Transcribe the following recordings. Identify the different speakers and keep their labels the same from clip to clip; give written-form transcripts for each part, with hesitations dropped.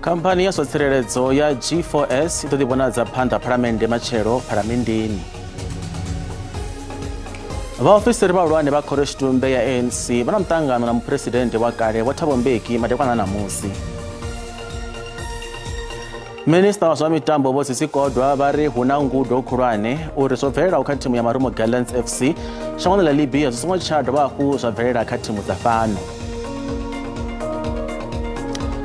Speaker 1: Khamphani ya zwa tsireledzo ya G4S i ḓo ḓivhonadza phanḓa phalamennde matshelo phalamendeni. Vhaofisiri vhahulwane vha khorotshitumbe ya ANC vha na muṱangano na muphuresidennde wa kale Vho Thabo Mbeki madekwana a ṋamusi. Minisiṱa wa zwa mitambo Vho Sisi Kodwa vha ri hu na ngudo khulwane uri zwo bvelelaho kha thimu ya Marumo Gallants FC shangoni ḽa Libya zwi songo tsha dovha hafhu zwa bvelela kha thimu dza fhano.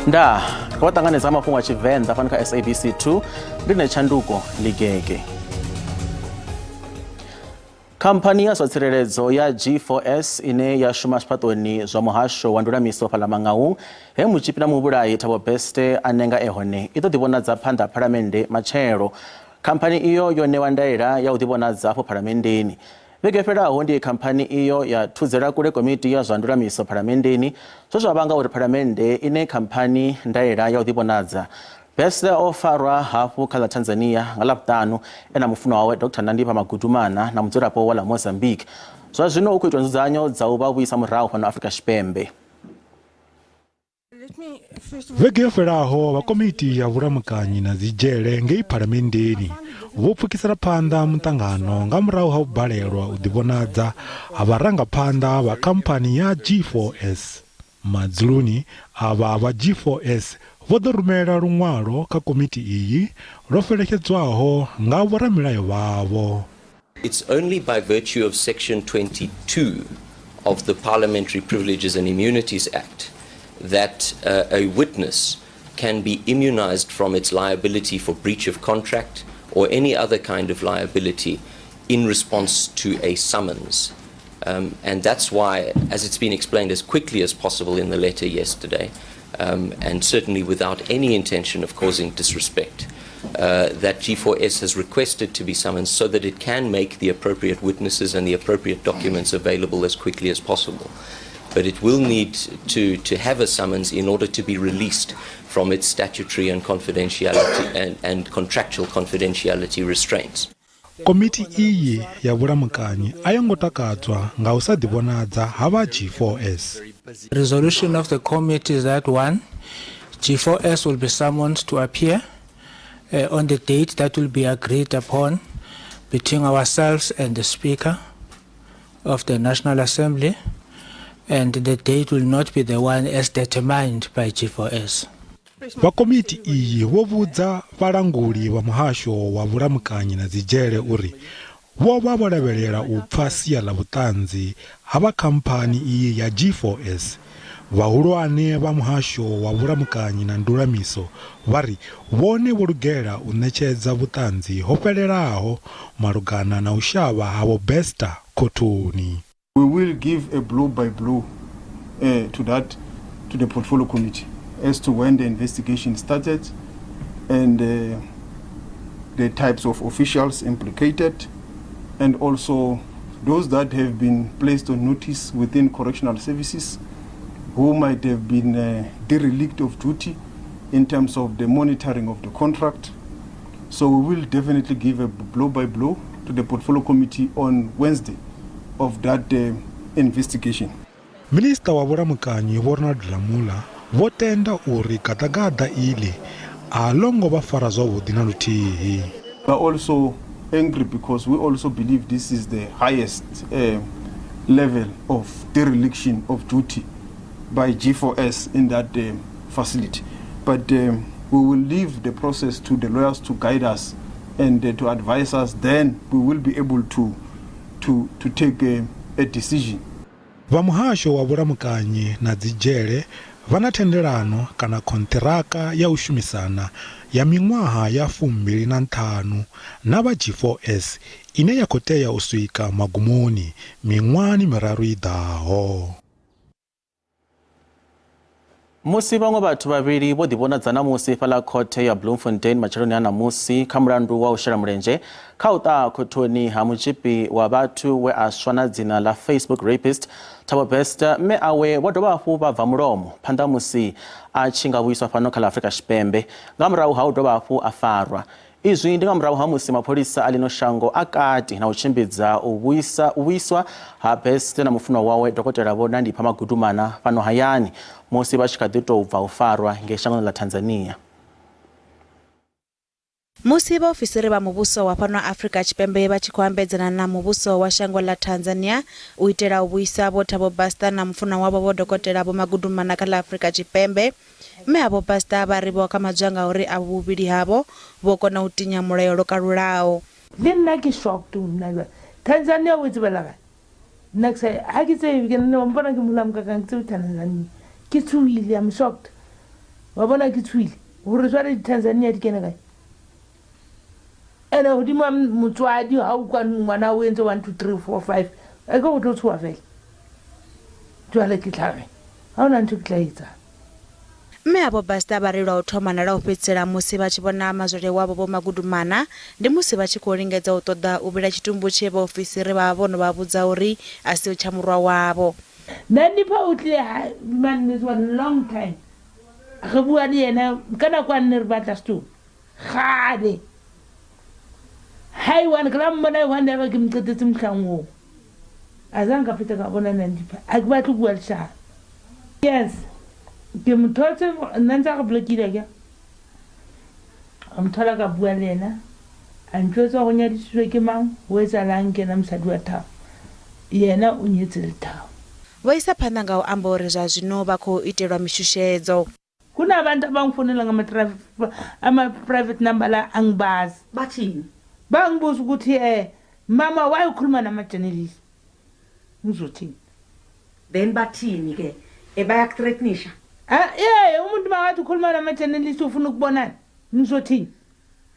Speaker 1: Ndaa, ro vha ṱanganedza mafhungo a Tshivenḓa fhano kha SABC 2 ndi nṋe Tshanduko Ligege. Khamphani ya zwa tsireledzo ya G4S ine ya shuma zwifhaṱoni zwa muhasho wa ndulamiso fhaḽa Mangaung he mutzhipi na muvhulahi Thabo Bester a nenga e hone i ḓo ḓivhonadza phanḓa ha phalamennde matshelo. Khamphani iyo yo ṋewa ndaela ya u ḓivhonadza afho phalamenndeni. Vhege yo fhelaho ndi ye khamphani iyo ya thudzela kule komiti ya zwa ndulamiso phalamenndeni zwe zwa vhanga uri phalamennde i ṋee khamphani ndaela ya u ḓivhonadza. Bester o farwa hafhu kha ḽa Tanzania nga Ḽavhuṱanu e na mufunwa wawe Dr Nandipha Magudumana na mudzulapo wa ḽa Mozambique. Zwa zwino hu khou itwa nzudzanyo dza u vha vhuisa murahu fhano Afrika Tshipembe.
Speaker 2: Vhege yo fhelaho, vha komiti ya vhulamukanyi na dzidzhele ngei phalamenndeni vho pfukisela phanḓa muṱangano nga murahu ha u balelwa u ḓivhonadza ha vharangaphanḓa vha khamphani ya G4S. Madzuloni avha vha G4S vho ḓo rumela luṅwalo kha komiti iyi lwo fhelekedzwaho nga vhoramilayo vhavho.
Speaker 3: It's only by virtue of Section 22 of the Parliamentary Privileges and Immunities Act that a witness can be immunized from its liability for breach of contract or any other kind of liability in response to a summons. And that's why, as it's been explained as quickly as possible in the letter yesterday, and certainly without any intention of causing disrespect, that G4S has requested to be summoned so that it can make the appropriate witnesses and the appropriate documents available as quickly as possible. But it will need to have a summons in order to be released from its statutory and confidentiality and contractual confidentiality restraints.
Speaker 2: Komiti iyi ya vhulamukanyi a yo ngo takadzwa nga u sa ḓivhonadza ha vha G4S.
Speaker 4: Resolution of the committee is that one, G4S will be summoned to appear on the date that will be agreed upon between ourselves and the Speaker of the National Assembly, and the date will not be the one as determined by G4S.
Speaker 2: Vha komiti iyi vho vhudza vhalanguli vha muhasho wa vhulamukanyi na dzidzhele uri vho vha vho lavhelela u pfa sia ḽa vhuṱanzi ha vha khamphani iyi ya G4S. Vhahulwane vha muhasho wa vhulamukanyi na ndulamiso vha ri vhone vho lugela u ṋetshedza vhuṱanzi ho fhelelaho malugana na u shavha ha Vho Bester khothoni.
Speaker 5: We will give a blow by blow to the portfolio committee as to when the investigation started and the types of officials implicated, and also those that have been placed on notice within correctional services who might have been derelict of duty in terms of the monitoring of the contract. So we will definitely give a blow by blow to the portfolio committee on Wednesday of that investigation.
Speaker 2: Minisiṱa wa vhulamukanyi Vho Ronald Lamola vho tenda uri gaḓagaḓa iḽi a ḽo ngo vha fara zwavhuḓi na luthihi.
Speaker 5: We are also angry because we also believe this is the highest level of dereliction of duty by G4S in that facility. But we will leave the process to the lawyers to guide us and to advise us. Then we will be able to take a decision.
Speaker 2: Vha muhasho wa vhulamukanyi na dzidzhele vha na thendelano kana khonṱhiraka ya u shumisana ya miṅwaha ya 25 na vha G4S ine ya khou tea u swika magumoni miṅwahani miraru i ḓaho.
Speaker 1: Musi vhaṅwe vhathu vhavhili vho ḓivhonadza ṋamusi fhaḽa khothe ya Bloemfontein matsheloni a ṋamusi kha mulandu wa u shela mulenzhe kha u ṱaha khothoni ha mutzhipi wa vhathu we a swa na dzina ḽa Facebook rapist Thabo Bester, mme awe vho dovha hafhu vha bva mulomo phanḓa musi a tshi nga vhuiswa fhano kha ḽa Afrika Tshipembe nga murahu ha u dovha hafhu a farwa. Izwi ndi nga murahu ha musi mapholisa a ḽino shango a kati na u tshimbidza u vhuisa u vhuiswa ha Bester na mufunwa wawe Dokotela Vho Nandipha Magudumana fhano hayani musi vha tshi kha ḓi tou bva u farwa ngei shangoni ḽa Tanzania.
Speaker 6: Musi vhaofisiri vha muvhuso wa fhano Afrika Tshipembe vha tshi khou ambedzana na muvhuso wa shango ḽa Tanzania u itela u vhuisa Vho Thabo Bester na mufunwa wavho Vho Dokotela Vho Magudumana kha ḽa Afrika Tshipembe, mme a Vho Bester vha ri vho akhamadzwa ngauri avho vhuvhili havho vho kona u tinya mulayo lwo kalulaho.
Speaker 7: Le nna ke shocked nna jwale Tanzania o e tsebela kae nna ke sa ha ke tsebe ke nne wa mpona ke mola mokakang ke tsebe Tanzania ke tshohile I'm shocked wa bona ke tshohile gore jwale di-Tanzania di kene kae ene godimo motswadi ga o kwa ngwana o entse 1 2 3 4 5 a ke go tlo tshoa fela jwale ke tlhage ga o na ntho ke tla etsang.
Speaker 6: Mme a Vho Buster vha ri lwa u thoma na lwa u fhedzisela musi vha tshi vhona mazwale wavho Vho Magudumana ndi musi vha tshi khou lingedza u ṱoḓa u vhila tshitumbu tshe vhaofisiri vha vha vho no vha vhudza uri a si tsha murwa wavho.
Speaker 7: Nandipha o tlile ha man this one long time re bua le yena ka nako a nne re batla setupu kgale hai one ke la mmona one ya ba ke mo qetetse mohlang oo a zang ka feta ka bona Nandipha a ke batle bua leshano yes ke mo thotse nna ntse a re blockile ke a mo thola ka bua le yena a ntjwetsa go nyadisitswe ke mang ho etsahalang ke yena mosadi wa Thabo yena o nyetse le Thabo.
Speaker 6: Vho isa phanḓa nga u amba uri zwa zwino vha khou itelwa mishushedzo.
Speaker 7: Kunabantu abangifonela ngama-private number la angibazi.
Speaker 8: Bathini?
Speaker 7: Bangibuza ukuthi eh mama why ukhuluma nama-journalist? Ngizothini?
Speaker 8: Then bathini ke? Eh bayakuthreatenisha?
Speaker 7: Ah yeah, umuntu makathi ukhuluma nama-journalist ufuna ukubonana. Ngizothini?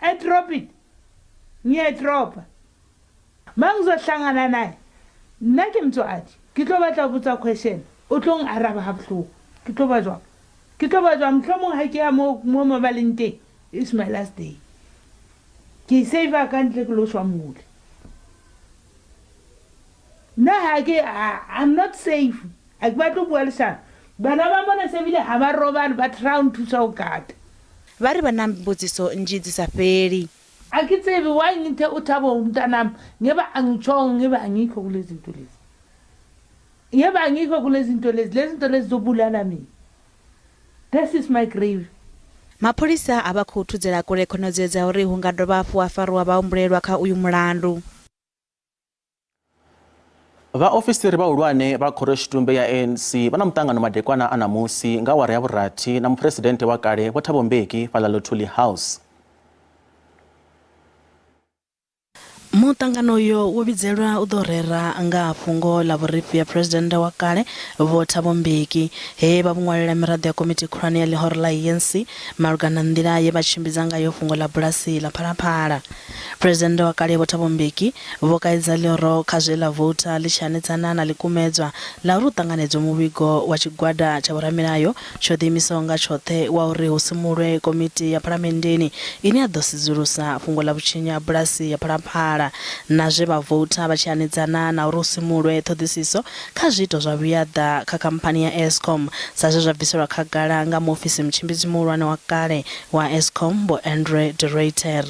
Speaker 7: I drop it. Ngiyayidropa. Mangizohlangana naye nna ke motswadi ke tlo batla ho botsa question o tlo araba ha bohloko ke tlo ba jwang ke tlo ba jwang mohlomong ha ke ya mo mo mo ba leng teng it's my last day ke save ka ntle ke lo shwa mole nna ha ke I'm not safe ha ke batle ho bua leshano bana ba mona se bile ha ba robale ba try ho nthusa ho kata.
Speaker 6: Vha ri vha na mbudziso nnzhi dzi sa fheli.
Speaker 7: A ke tsebe why ngithe uThabo umntanami ngeba angitshongo ngeba angikho kulezi zinto lezi ngeba angikho kulezi zinto lezi lezi zinto lezi zobulala mina this is my grave.
Speaker 6: Mapholisa a vha khou thudzela kule khonadzeo dza uri hu nga dovha hafhu ha fariwa vhahumbulelwa kha uyu mulandu.
Speaker 1: Vhaofisiri vhahulwane vha khorotshitumbe ya ANC vha na muṱangano madekwana a ṋamusi nga awara ya vhurathi na muphuresidennde wa kale Vho Thabo Mbeki fhaḽa Luthuli House.
Speaker 9: Muṱangano uyo wo vhidzelwa u ḓo rera nga ha fhungo ḽa vhurifhi ha Phresidennde wa kale Vho Thabo Mbeki he vha vhu ṅwalela miraḓo ya komiti khulwane ya ḽihoro ḽa ANC malugana na nḓila ye vha tshimbidza ngayo fhungo ḽa bulasi ḽa Phalaphala. Phresidennde wa kale Vho Thabo Mbeki vho kaidza ḽihoro kha zwe ḽa voutha ḽi tshi hanedzana na ḽikumedzwa ḽa uri hu ṱanganedzwe muvhigo wa tshigwada tsha vhoramilayo tsho ḓiimisaho nga tshoṱhe wa uri hu simulwe komiti ya phalamenndeni ine ya ḓo sedzulusa fhungo ḽa vhutshinyi ha bulasi ya Phalaphala na zwe vha voutha vha tshi hanedzana na uri hu simulwe ṱhoḓisiso kha zwiito zwa vhuyaḓa kha khamphani ya Eskom sa zwe zwa bviselwa khagala nga muofisi mutshimbidzi muhulwane wa kale wa Eskom Vho Andre de Ruyter.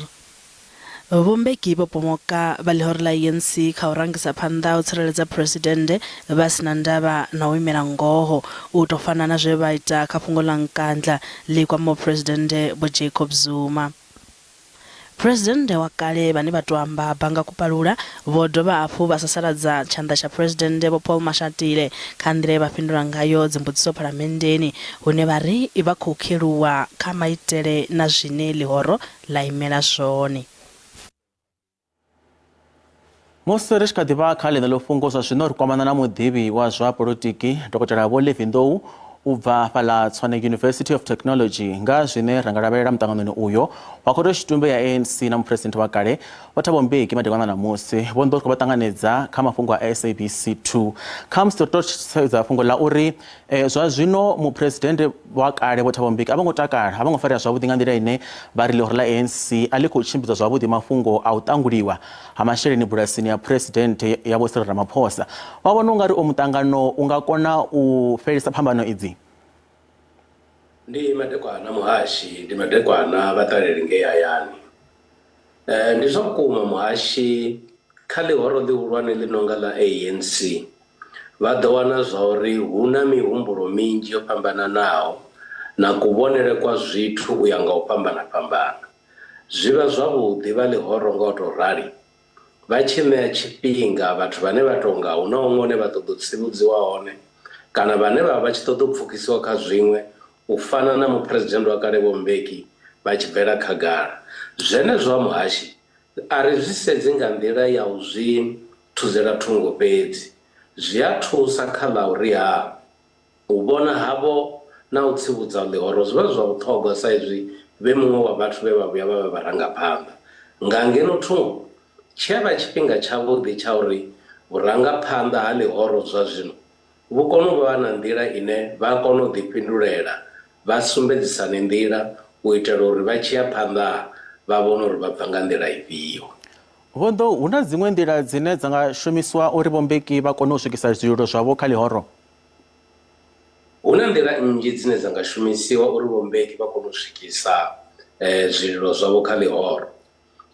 Speaker 9: Vho Mbeki vho pomoka vha ḽihoro ḽa ANC kha u rangisa phanḓa u tsireledza Phresidennde vha si na ndavha na u imela ngoho, u tou fana na zwe vha ita kha fhungo ḽa Nkandla ḽi kwamaho Phresidennde Vho Jacob Zuma. Phresidennde wa kale vhane vha tou amba banga kupalula vho dovha hafhu vha sasaladza tshanḓa tsha Phresidennde Vho Paul Mashatile kha nḓila ye vha fhindula ngayo dzimbudziso Phalamenndeni hune vha ri vha khou kheluwa kha maitele na zwine ḽihoro ḽa imela zwone.
Speaker 1: Musi ri tshi kha ḓi vha kha ḽeneḽo fhungo zwa zwino ri kwamana na muḓivhi wa zwa polotiki Dokotela Vho Levi Nḓou u bva fhaḽa Tshwane University of Technology nga zwine ra nga lavhelela muṱanganoni uyo wa khorotshitumbe ya ANC na muphuresidennde wa kale Vho Thabo Mbeki madekwana ṋamusi. Vho Nḓou ri khou vha ṱanganedza kha mafhungo a SABC 2. Khamusi ri tou sedza fhungo ḽa uri Zwa zwino muphuresidennde wa kale Vho Thabo Mbeki a vho ngo takala, a vho ngo farea zwavhuḓi nga nḓila ine vha ri ḽihoro ḽa ANC a ḽi khou tshimbidza zwavhuḓi mafhungo a u ṱanguliwa ha masheleni bulasini ya phuresidennde ya Vho Cyril Ramaphosa. Vha vhona u nga ri uyu muṱangano u nga kona u fhelisa phambano idzi?
Speaker 10: Ndi madekwana muhashi, ndi madekwana vhaṱaleli ngei hayani. Ndi zwa vhukuma muhashi kha ḽihoro ḽihulwane ḽi no nga ḽa ANC vha ḓo wana zwauri hu na mihumbulo minzhi yo fhambananaho na kuvhonele kwa zwithu u ya nga u fhambana-fhambana. Zwi vha zwavhuḓi vha ḽihoro nga u tou rali vha tshi ṋea tshifhinga vhathu vhane vha tou nga hu na huṅwe hune vha ṱoḓa u tsivhudziwa hone kana vhane vha vha vha tshi ṱoḓa u pfukisiwa kha zwiṅwe u fana na Muphuresidennde wa kale Vho Mbeki vha tshi bvela khagala. Zwenezwo ha muhashi a ri zwi sedzi nga nḓila ya u zwi thuzela thungo fhedzi, zwi a thusa kha ḽa uri ha U vhona havho na u tsivhudza ḽihoro zwi vha zwi zwa vhuṱhogwa sa izwi vhe muṅwe wa vhathu vhe vha vhuya vha vha vharangaphanḓa. Nga ngeno thungo, tshi a vha tshifhinga tshavhuḓi tsha uri vhurangaphanḓa ha ḽihoro zwazwino vhu kone u vha na nḓila ine vha kona u ḓifhindulela vha sumbedzisane nḓila u itela uri vha tshi ya phanḓa vha vhone uri vha bva nga nḓila ifhio.
Speaker 1: Vho Nḓou, hu na dziṅwe nḓila dzine dza nga shumiswa uri Vho Mbeki vha kone u swikisa zwililo zwavho kha ḽihoro?
Speaker 10: Hu na nḓila nnzhi dzine dza nga shumisiwa uri Vho Mbeki vha kone u swikisa zwililo zwavho kha ḽihoro.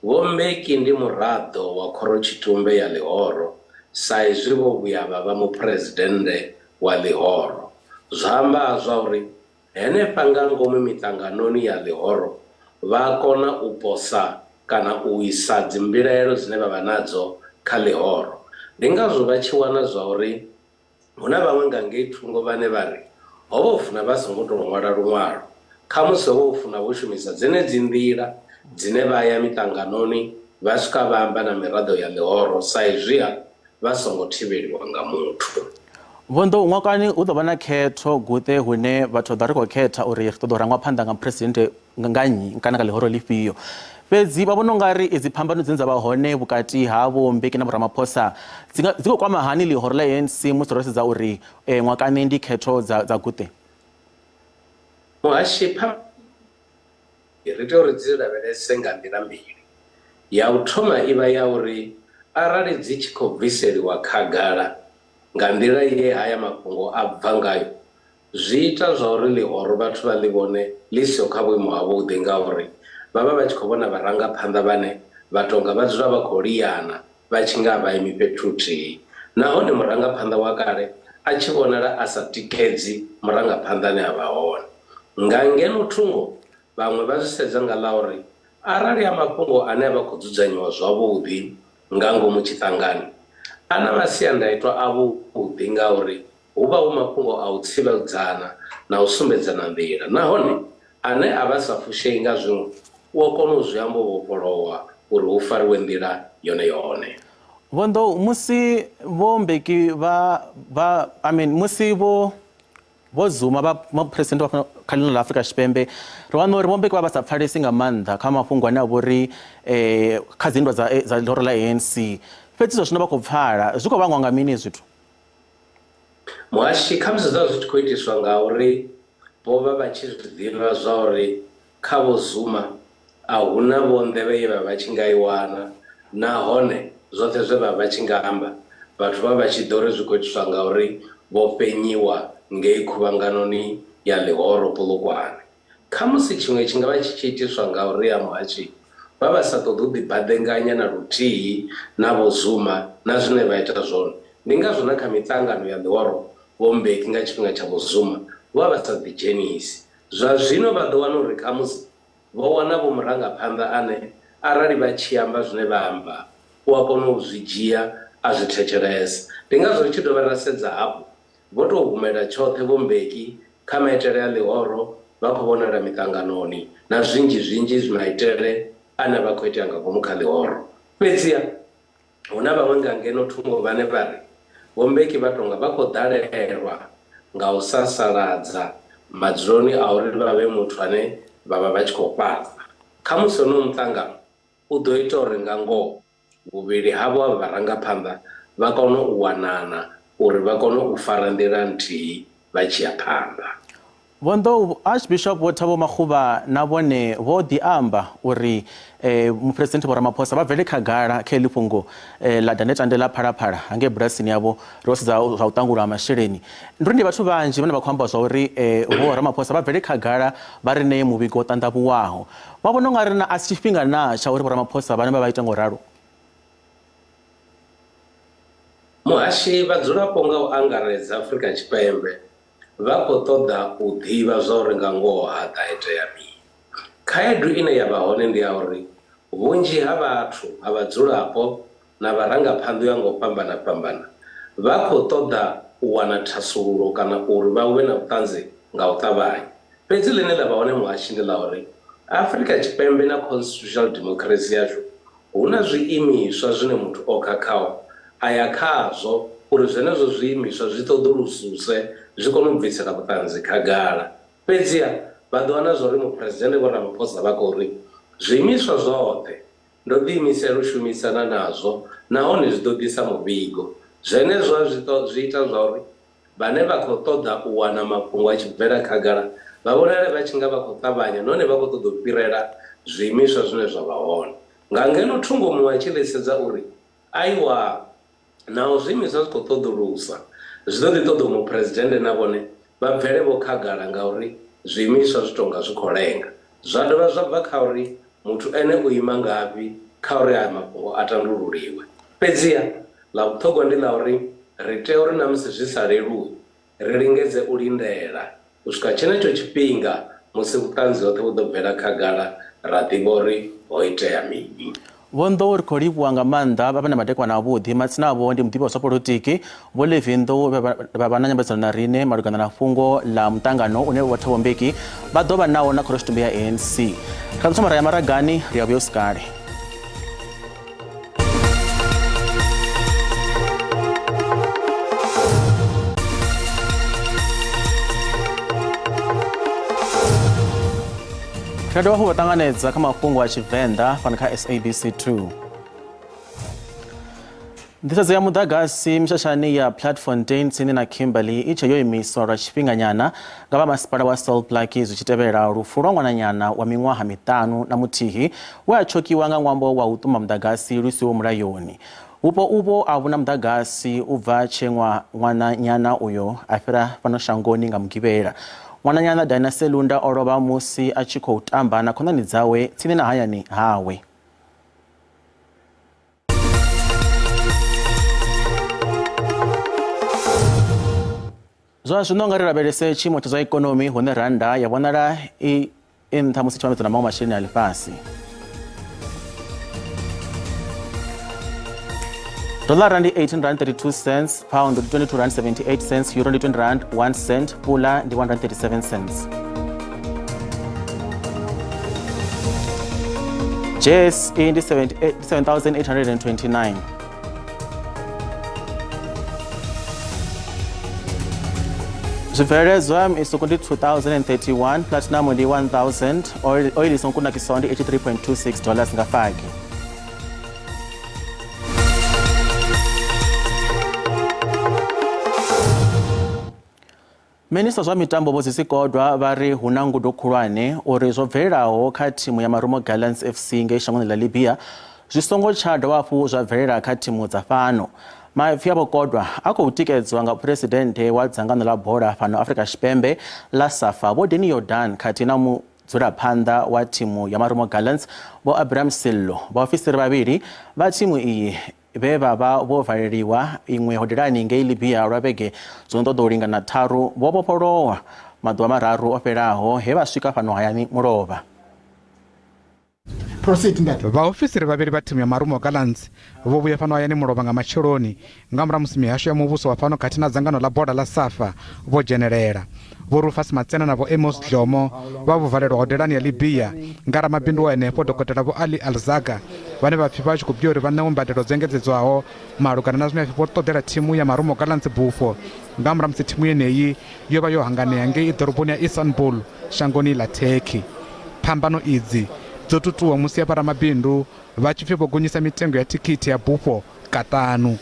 Speaker 10: Vho Mbeki ndi muraḓo wa khorotshitumbe ya ḽihoro sa izwi vho vhuya vha vha muphuresidennde wa ḽihoro. Zwa amba zwa uri henefha nga ngomu miṱanganoni ya ḽihoro vha kona u posa kana u isa dzimbilaelo dzine vha vha nadzo kha ḽihoro. Ndi ngazwo vha tshi wana zwa uri Hu na vhaṅwe nga ngei thungo vhane vha ri, Ho vha hu funa vha songo tou ṅwala luṅwalo. Khamusi ho vha hu funa vho shumisa dzenedzi nḓila dzine vha ya miṱanganoni vha swika vha amba na miraḓo ya ḽihoro sa izwiha vha songo thivheliwa nga muthu.
Speaker 1: Vho Nḓou, ṅwakani hu ḓo vha na khetho guṱe hune vhathu vha ḓo ri khou khetha uri ri ṱoḓa u rangwa phanḓa nga muphuresidennde nga nnyi kana nga ḽihoro ḽifhio. Fhedzi vha vhona u nga ri idzi phambano dzine dza vha hone vhukati ha Vho Mbeki na Vho Ramaphosa dzi nga dzi khou kwama hani ḽihoro ḽa ANC musi ro sedza uri ṅwakani ndi khetho dza dza guṱe?
Speaker 10: Muhashi, Phambano ri tea uri dzi lavhelese nga nḓila mbili. Ya u thoma i vha ya uri arali dzi tshi khou bviseliwa khagala nga nḓila ye haya mafhungo a bva ngayo, Zwi ita zwa uri ḽihoro vhathu vha ḽi vhone ḽi siho kha vhuimo havhuḓi ngauri vha vha vha tshi khou vhona vharangaphanḓa vhane vha tou nga vha dzula vha khou liana vha tshi nga a vha imi fhethu huthihi nahone murangaphanḓa wa kale a tshi vhonala a sa tikedzi murangaphanḓa ane a vha hone. Nga ngeno thungo vhaṅwe vha zwi sedza nga ḽa uri arali a mafhungo ane a vha khou dzudzanyiwa zwavhuḓi nga ngomu tshiṱangani a na masiandaitwa avhuḓi ngauri Hu vha hu mafhungo a u tsivhudzana na u sumbedzana nḓila, nahone ane a vha sa fushei nga zwiṅwe u a kona u zwi amba o vhofholowa uri hu fariwe nḓila yone-yone.
Speaker 1: Vho Nḓou, musi Vho Mbeki vha, vha, I mean, musi Vho, Vho Zuma vha muphuresidennde wa fhano kha ḽino ḽa Afrika Tshipembe, ri wana uri Vho Mbeki vha vha sa pfalesi nga maanḓa kha mafhungo ane a vha uri kha dzinndwa dza, dza ḽihoro ḽa ANC. Fhedzi zwa zwino vha khou pfala. Zwi khou vhangwa nga mini hezwi zwithu?
Speaker 10: Muhashi, Khamusi zwa zwi tshi khou itiswa ngauri vho vha vha tshi zwi ḓivha zwa uri kha Vho Zuma a hu na vho nḓevhe ye vha vha tshi nga i wana nahone zwoṱhe zwe vha vha tshi nga amba vhathu vha vha tshi ḓo ri zwi khou itiswa ngauri vho fhenyiwa ngei khuvhanganoni ya ḽihoro Polokwane. Khamusi tshiṅwe tshi nga vha tshi tshi itiswa nga uri a muhatshi vha vha sa ṱoḓi u ḓibaḓenganya na luthihi na Vho Zuma na zwine vha ita zwone. Ndi ngazwo na kha miṱangano ya ḽihoro Vho Mbeki nga tshifhinga tsha Vho Zuma vho vha vha sa ḓidzhenisi. Zwa zwino vha ḓo wana uri khamusi vho wana vho murangaphanḓa ane arali vha tshi amba zwine vha amba u a kona u zwi dzhia a zwi thetshelesa. Ndi ngazwo ri tshi dovha ra sedza hafhu Vho tou humela tshoṱhe Vho Mbeki kha maitele a ḽihoro, vha khou vhonala miṱanganoni na zwinzhi-zwinzhi maitele ane a vha khou itea nga ngomu kha ḽihoro. Fhedziha, hu na vhaṅwe nga ngeno thungo vhane vha ri Vho Mbeki vha tou nga vha khou ḓalelwa nga u sasaladza madzuloni a uri vha vhe muthu ane vha vha vha tshi khou fhaṱa. Khamusi honohu muṱangano u ḓo ita uri nga ngoho vhuvhili havho avha vharangaphanḓa vha kone u wanana uri vha kone u fara nḓila nthihi vha tshi ya phanḓa.
Speaker 1: Vho Nḓou, Archbishop Vho Thabo Makgoba na vhone vho ḓi amba uri Muphuresidenthe Vho Ramaphosa vha bvele khagala kha heḽi fhungo ḽa dandetande ḽa Phalaphala hangei bulasini yavho ro sedza zwa u ṱangulwa ha masheleni. Ndi uri ndi vhathu vhanzhi vhane vha khou amba zwa uri Vho Ramaphosa vha bvele khagala vha ri ṋee muvhigo wo ṱanḓavhuwaho. Vha vhona u nga ri na a si tshifhinga naa tsha uri Vho-Ramaphosa vha nambe vha ite nga u ralo?
Speaker 10: Muhashi, Vhadzulapo nga u angaredza Afrika Tshipembe vha khou ṱoḓa u ḓivha zwauri nga ngoho ha ḓa itea mini. Khaedu ine ya vha hone ndi ya uri vhunzhi ha vhathu ha vhadzulapo na vharangaphanḓa u ya nga u fhambana-fhambana vha khou ṱoḓa u wana thasululo kana uri vha vhe na vhuṱanzi nga u ṱavhanya. Fhedzi ḽine ḽa vha hone muhashi ndi ḽa uri Afrika Tshipembe na constitutional democracy yashu hu na zwiimiswa zwine muthu o khakhaho a ya khazwo uri zwenezwo zwiimiswa zwi ṱoḓulususe zwi kone u bvisela vhuṱanzi khagala. Fhedziha, vha ḓo wana zwa uri Muphuresidennde Vho Ramaphosa vha khou ri, Zwiimiswa zwoṱhe ndo ḓiimisela u shumisana nazwo nahone zwi ḓo ḓisa muvhigo. Zwenezwo zwi zwi ita zwa uri vhane vha khou ṱoḓa u wana mafhungo a tshi bvela khagala vha vhonale vha tshi nga vha khou ṱavhanya nahone vha khou ṱoḓa u fhirela zwiimiswa zwine zwa vha hone. Nga ngeno thungo muṅwe a tshi ḽi sedza uri, Aiwa, naho zwiimiswa zwi khou ṱoḓulusa, zwi ḓo ḓi ṱoḓa uri muphuresidennde na vhone vha bvele vho khagala ngauri zwiimiswa zwi tou nga zwi khou lenga. Zwa dovha zwa bva kha uri muthu ene u ima ngafhi kha uri aya mafhungo a tandululiwe. Fhedziha, ḽa vhuṱhogwa ndi ḽa uri ri tea uri na musi zwi sa leluwi, ri lingedze u lindela u swika tshenetsho tshifhinga musi vhuṱanzi hoṱhe vhu ḓo bvela khagala ra ḓivha uri ho itea mini.
Speaker 1: Vho Nḓou ri khou livhuwa nga maanḓa vha vhe na madekwana avhuḓi. Matsina avho ndi muḓivhi wa zwa polotiki Vho Levi Nḓou vhe vha vha na nyambedzano na riṋe malugana na fhungo ḽa muṱangano une Vho Thabo Mbeki vha ḓo vha nawo na khorotshitumbe ya ANC. Kha ḓo thoma ra ya maragani, ri a vhuya hu si kale. Ri dovha hafhu vha ṱanganedza kha mafhungo a Tshivenḓa fhano kha SABC 2. Nḓisedzo ya muḓagasi mishashani ya Platfontein tsini na Kimberley i tshe yo imiswa lwa tshifhinganyana nga vha masipala wa Sol Plaatje zwi tshi tevhela lufu lwa ṅwananyana wa miṅwaha miṱanu na muthihi we a tshokiwa nga ṅwambo wa u ṱuma muḓagasi lu siho mulayoni. Vhupo uvho a vhu na muḓagasi u bva tshe ṅwananyana uyo a fhira fhano shangoni nga Mugivhela. Ṅwananyana Dinah Selunda o lovha musi a tshi khou tamba na khonani dzawe tsini na hayani hawe. Zwa zwino nga ri lavhelese tshiimo tsha zwa ikonomi hune rannda ya vhonala i i nṱha musi tshi vhambedzwa na maṅwe masheleni a ḽifhasi. Dollara ndi 18 rand 32 cents, pound ndi 22 rand 78 cents, euro ndi 20 rand 1 cent, pula ndi 1 rand 37 cents. JSE ndi 78,829. Zwibveledzwa misuku ndi 2031, platinum ndi 1000, oil oil i songo kunakiswaho ndi 83.26 dollars nga fagi. Minista zwa mitambo Vho Zizi Kodwa vha ri hu na ngudo khulwane uri zwo bvelelaho kha thimu ya Marumo Gallants FC ngei shangoni ḽa Libya zwi songo tsha dovha hafhu zwa bvelela kha thimu dza fhano. Maipfi a Vho Kodwa a khou tikedzwa nga phuresidennde wa dzangano ḽa bola fhano Afrika Tshipembe ḽa SAFA Vho Danny Jordaan khathihi na mudzulaphanḓa wa thimu ya Marumo Gallants Vho Abram Sello. Vhaofisiri vhavhili vha thimu iyi vhe vha vha vho valeliwa iṅwe hodelani ngei Libya lwa vhege dzo no ṱoḓa u lingana tharu vho vhofholowa maḓuvha mararu o fhelaho he vha swika fhano hayani mulovha.
Speaker 2: Proceed, ntate. Vhaofisiri vhavhili vha thimu ya Marumo Gallants vho vhuya fhano hayani mulovha nga matsheloni nga murahu musi mihasho ya muvhuso wa fhano khathihi na dzangano ḽa bola ḽa SAFA vho dzhenelela. Vho Rufus Matsena na Vho Amos Dlomo vha vho valelwa hodelani ya Libya nga ramabindu wa henefho Dokotela Vho Ali Alzaga vhane vha pfi vha tshi khou bviwa uri vha ṋewe mbadelo dzo engedzedzwaho malugana na zwine vha pfi vho ṱoḓela thimu ya Marumo Gallants bufho nga murahu musi thimu yeneyi yo vha yo hanganea ngei ḓoroboni ya Istanbul shangoni ḽa Turkey. Phambano idzi dzo tutuwa musi avha ramabindu vha tshi pfi vho gonyisa mitengo ya thikhithi ya bufho kaṱanu.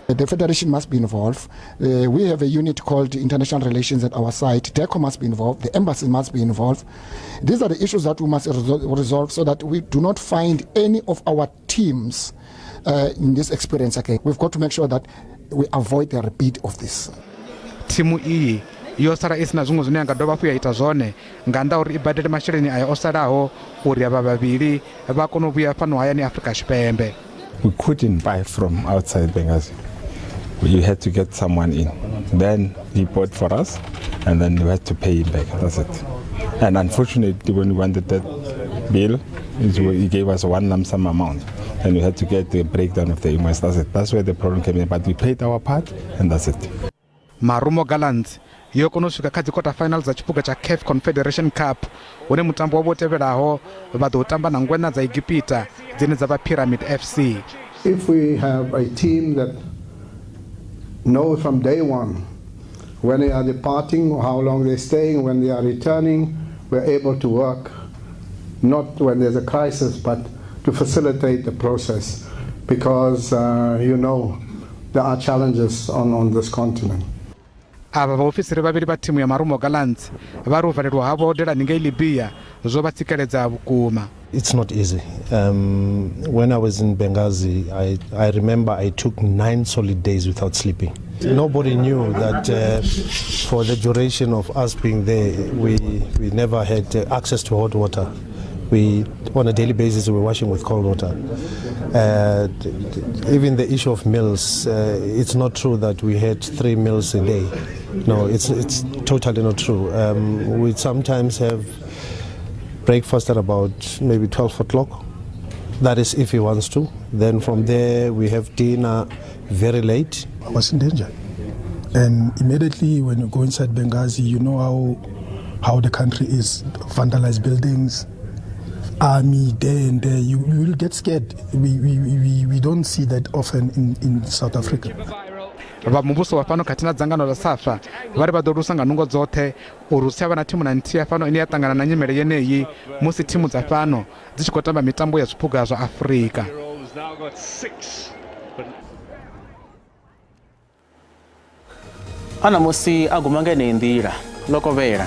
Speaker 11: The Federation must be involved. We have a unit called International Relations at our side. DECO must be involved. The embassy must be involved. These are the issues that we must resolve so that we do not find any of our teams in this experience again. We've got to make sure that we avoid the repeat of this.
Speaker 2: Thimu iyi yo sala i si na zwiṅwe zwine ya nga dovha hafhu ya ita zwone nga nnḓa uri i badele masheleni aya o salaho uri avha vhavhili vha kone u vhuya fhano hayani Afrika Tshipembe.
Speaker 12: We couldn't buy from outside Benghazi. You had to get someone in. Then he bought for us, and then we had to pay him back. That's it. And unfortunately, when we wanted that bill. He gave us one lump sum amount, and we had to get the breakdown of the invoice. That's it. That's where the problem came in. But we paid our part, and that's it.
Speaker 13: Marumo Gallants yo kona u swika kha dzi quarter final dza tshiphuga tsha CAF Confederation Cup hune mutambo wavho u tevhelaho vha ḓo tamba na ngweṋa dza Egipita dzine dza vha Pyramid FC.
Speaker 14: If we have a team that knows from day one when they are departing, how long they're staying, when they are returning, we're able to work not when there's a crisis, but to facilitate the process because uh, you know there are challenges on, on this continent.
Speaker 13: Avha vhaofisiri vhavhili vha thimu ya Marumo Gallants vha ri u valelwa havho hodelani ngei Libya zwo vha tsikeledza vhukuma.
Speaker 15: It's not easy. Um, when I was in Benghazi, I, I remember I took nine solid days without sleeping. Nobody knew that uh, for the duration of us being there, we, we never had uh, access to hot water. We, on a daily basis, we were washing with cold water. Uh, even the issue of meals, uh, it's not true that we had three meals a day. No, it's, it's totally not true. Um, we sometimes have breakfast at about maybe 12 o'clock. That is if he wants to. Then from there, we have dinner very late.
Speaker 16: I was in danger. And immediately when you go inside Benghazi, you know how, how the country is vandalized buildings, army there and there. You, you will get scared. We, we, we, we don't see that often in, in South Africa.
Speaker 13: Vha muvhuso wa fhano khathihi na dzangano ḽa SAFA vha ri vha ḓo lusa nga nungo dzoṱhe uri hu si tsha vha na thimu na nthihi ya fhano ine ya ṱangana na nyimele yeneyi musi thimu dza fhano dzi tshi khou tamba mitambo ya zwiphuga zwa Afrika.
Speaker 1: A ṋamusi a guma nga yeneyi nḓila ḽo kovhela.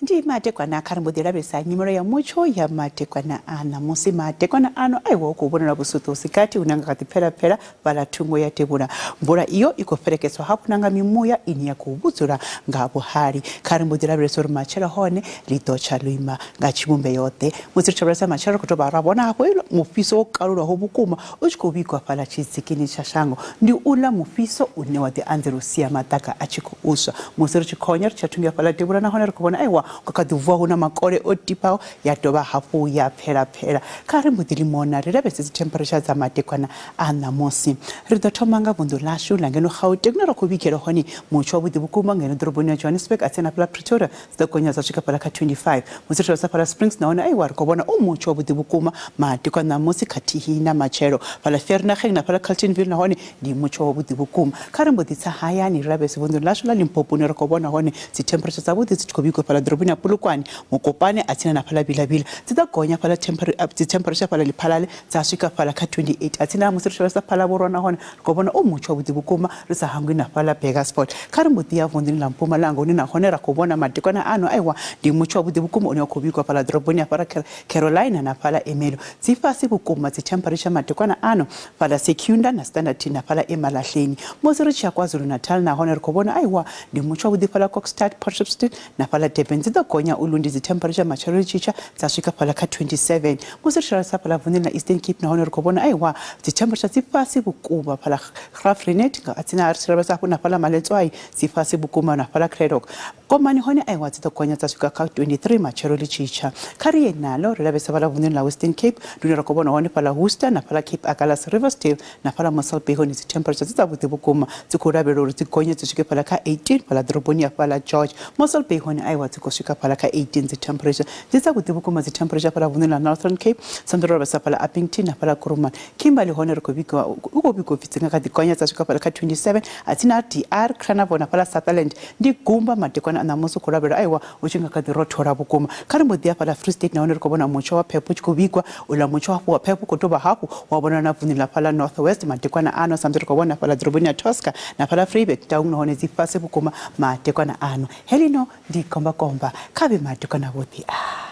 Speaker 17: Ndi madekwana kha ri mbo ḓi lavhelesa nyimelo ya mutsho ya madekwana a ṋamusi. Madekwana ano aiwa hu khou vhonala vhusuṱo hu si gathi hune nga kha ḓi pfela-pfela fhaḽa thungo ya devhula. Mvula iyo i khou fhelekedzwa hafhu na nga mimuya ine ya khou vhudzula nga vhuhali. Kha ri mbo ḓi lavhelesa uri matshelo hone ḽi ḓo tsha ḽo ima nga tshivhumbeo-ḓe. Musi ri tshi lavhelesa matshelo ri khou dovha ra vhona hafhu mufhiso wo kalulaho vhukuma u tshi khou vhigwa fhaḽa tshidzikini tsha shango. Ndi uḽa mufhiso une wa ḓi anzela u sia maḓaka a tshi khou swa. Musi ri tshi khonya ri tshi ya thungo ya fhaḽa devhula nahone ri khou vhona aiwa hu kha ḓi vuwa hu na makole o tipaho ya dovha hafhu ya pfela pfela. Kha ri mbo ḓi limona ri lavhelese dzi temperature dza madekwana a ṋamusi. Ri ḓo thoma nga vunḓu ḽashu ḽa ngeno Gauteng hune ra khou vhigela hone mutsho wavhuḓi vhukuma ngeno ḓoroboni ya Johannesburg a tsini na fhaḽa Pretoria dzi ḓo gonya dza swika fhaḽa kha 25. Musi ri tshi lavhelesa fhaḽa Springs nahone aiwa ri khou vhona u mutsho wavhuḓi vhukuma madekwana ṋamusi khathihi na matshelo. Fhaḽa Vereeniging na fhaḽa Carltonville nahone ndi mutsho wavhuḓi vhukuma. Kha ri mbo ḓi tsa hayani ri lavhelese vunḓuni ḽashu ḽa Limpopo hune ra khou vhona hone dzi temperature dzavhuḓi dzi tshi khou vhigwa fhaḽa ḓoroboni ya Polokwane, Mokopane a tsini na fhaḽa Vilavila. Dzi ḓo gonya fhaḽa dzi temperature fhaḽa Lephalale dza swika fhaḽa kha 28. A tsini na musi ri tshi lavhelesa fhaḽa Vhurwa nahone ri khou vhona u mutsho wavhuḓi vhukuma ri sa hangwi na fhaḽa Burgersfort. Kha ri mbo ḓi ya vunḓuni ḽa Mpumalanga hune nahone ra khou vhona madekwana ano aiwa ndi mutsho wavhuḓi vhukuma une wa khou vhigwa fhaḽa ḓoroboni ya fhaḽa Carolina na fhaḽa Ermelo. Dzi fhasi vhukuma dzi temperature madekwana ano fhaḽa Secunda na Standerton na fhaḽa Emalahleni. Musi ri tshi ya KwaZulu-Natal nahone ri khou vhona aiwa ndi mutsho wavhuḓi fhaḽa Kokstad, Port Shepstone na fhaḽa Durban. Dzi ḓo gonya ulu ndi dzi temperature matshelo ḽi tshi tsha dza swika fhaḽa kha 27. Musi ri tshi lavhelesa fhaḽa vunḓuni ḽa Eastern Cape nahone ri khou vhona aiwa dzi temperature dzi fhasi vhukuma fhaḽa Graaff-Reinet nga tsini ri tshi lavhelesa hafhu na fhaḽa Maletswai dzi fhasi vhukuma na fhaḽa Cradock. Komani hone aiwa dzi ḓo gonya dza swika kha 23 matshelo ḽi tshi tsha. Kha ri ye nalo ri lavhelese fhaḽa vunḓuni ḽa Western Cape ndi hune ra khou vhona hone fhaḽa Worcester na fhaḽa Cape Agulhas, Riversdale na fhaḽa Mossel Bay hone dzi temperature dzi dzavhuḓi vhukuma dzi khou lavhelelwa uri dzi gonye dzi swike fhaḽa kha 18 fhaḽa ḓoroboni ya fhaḽa George. Mossel Bay hone aiwa dzi khou swika fhaḽa kha 18 dzi temperature dzi dzavhuḓi vhukuma dzi temperature fhaḽa vunḓuni ḽa Northern Cape sa ro lavhelesa fhaḽa Upington na fhaḽa Kuruman. Kimberley hone ri khou vhigiwa hu khou vhigiwa upfi dzi nga kha ḓi gonya dza swika fhaḽa kha 27 a tsini DR Carnarvon na fhaḽa Sutherland ndi gumba madekwana a ṋamusi u khou lavhelelwa aiwa hu tshi nga kha ḓi rothola vhukuma. Kha ri mbo ḓi ya fhaḽa Free State nahone ri khou vhona mutsho wa phepho u tshi khou vhigwa. Uḽa mutsho hafhu wa phepho u khou dovha hafhu wa vhonala na vunḓuni ḽa fhaḽa North West madekwana ano sa musi ri khou vhona fhaḽa ḓoroboni ya Tosca na fhaḽa Vryburg Taung nahone dzi fhasi vhukuma madekwana ano. Heḽino ndi kombakomba kha vhe madekwana avhuḓi a.